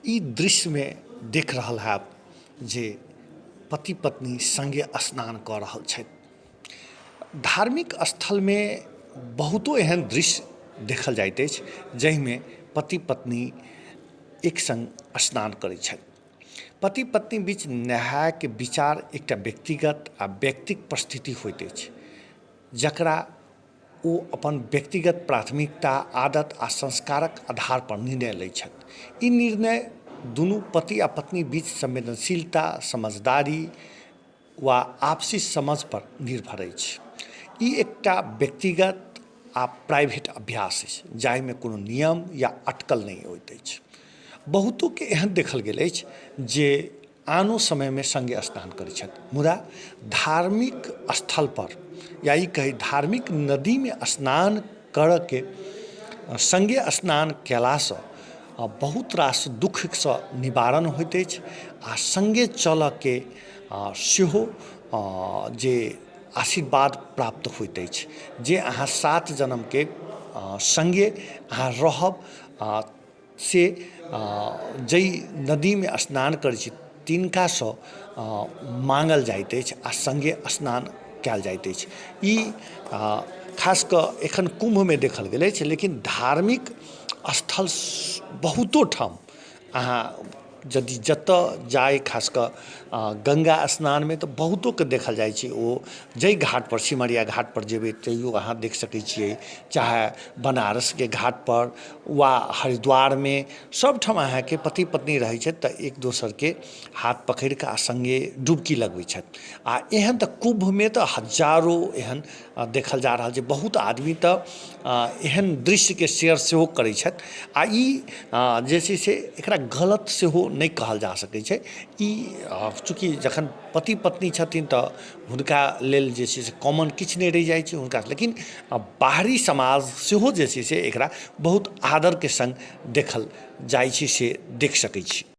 ई दृश्यमे देख रहल होयब जे पति पत्नी सङ्गे स्नान कऽ रहल छथि। धार्मिक स्थलमे बहुतो एहन दृश्य देखल जाइत अछि जाहिमे पति पत्नी एक सङ्ग स्नान करैत छथि। पति पत्नी बीच नहायके विचार एकटा व्यक्तिगत आ व्यक्तिक परिस्थिति होइत अछि जकरा ओ अपन व्यक्तिगत प्राथमिकता, आदत आ संस्कारक आधारपर निर्णय लै छथि। ई निर्णय दुनू पति आ पत्नी बीच संवेदनशीलता, समझदारी वा आपसी समझपर निर्भर अछि। ई एकटा व्यक्तिगत आ प्राइवेट अभ्यास अछि जाहिमे कोनो नियम या अटकल नहि होइत अछि। बहुतोके एहन देखल गेल अछि जे आनो समयमे सङ्गे स्नान करै छथि, मुदा धार्मिक स्थलपर या ई कही धार्मिक नदीमे स्नान करऽके सङ्गे स्नान कयलासँ बहुत रास दुःखसँ निवारण होइत अछि आओर सङ्गे चलऽके सेहो जे आशीर्वाद प्राप्त होइत अछि जे अहाँ सात जन्मके सङ्गे अहाँ रहब से जाहि नदीमे स्नान करै छी तिनकासँ माँगल जाइत अछि आओर सङ्गे स्नान कयल जाइत अछि। ई खासकऽ एखन कुम्भमे देखल गेल अछि, लेकिन धार्मिक स्थल बहुतो ठाम अहाँ यदि जतऽ जाइ, खासकऽ गंगा स्नानमे तऽ बहुतोके देखल जाइ छै। ओ जाहि घाटपर सिमरिया घाटपर जेबै तैयो अहाँ देख सकै छियै, चाहे बनारसके घाटपर वा हरिद्वारमे, सब ठाम अहाँके पति पत्नी रहै छथि तऽ एक दोसरके हाथ पकड़िकऽ आओर सङ्गे डुबकी लगबै छथि। आओर एहन तऽ कुम्भमे तऽ हजारो एहन देखल जा रहल छै, बहुत आदमी तऽ एहन दृश्यके शेयर सेहो करै छथि। आओर ई जे छै से एकरा गलत सेहो नहि कहल जा सकै छै। ई चूँकि जखन पति पत्नी छथिन तऽ हुनका लेल जे छै से कॉमन किछु नहि रहि जाइ छै हुनका, लेकिन बाहरी समाज सेहो जे छै से एकरा बहुत आदरके सङ्ग देखल जाइ छै, से देख सकै छी।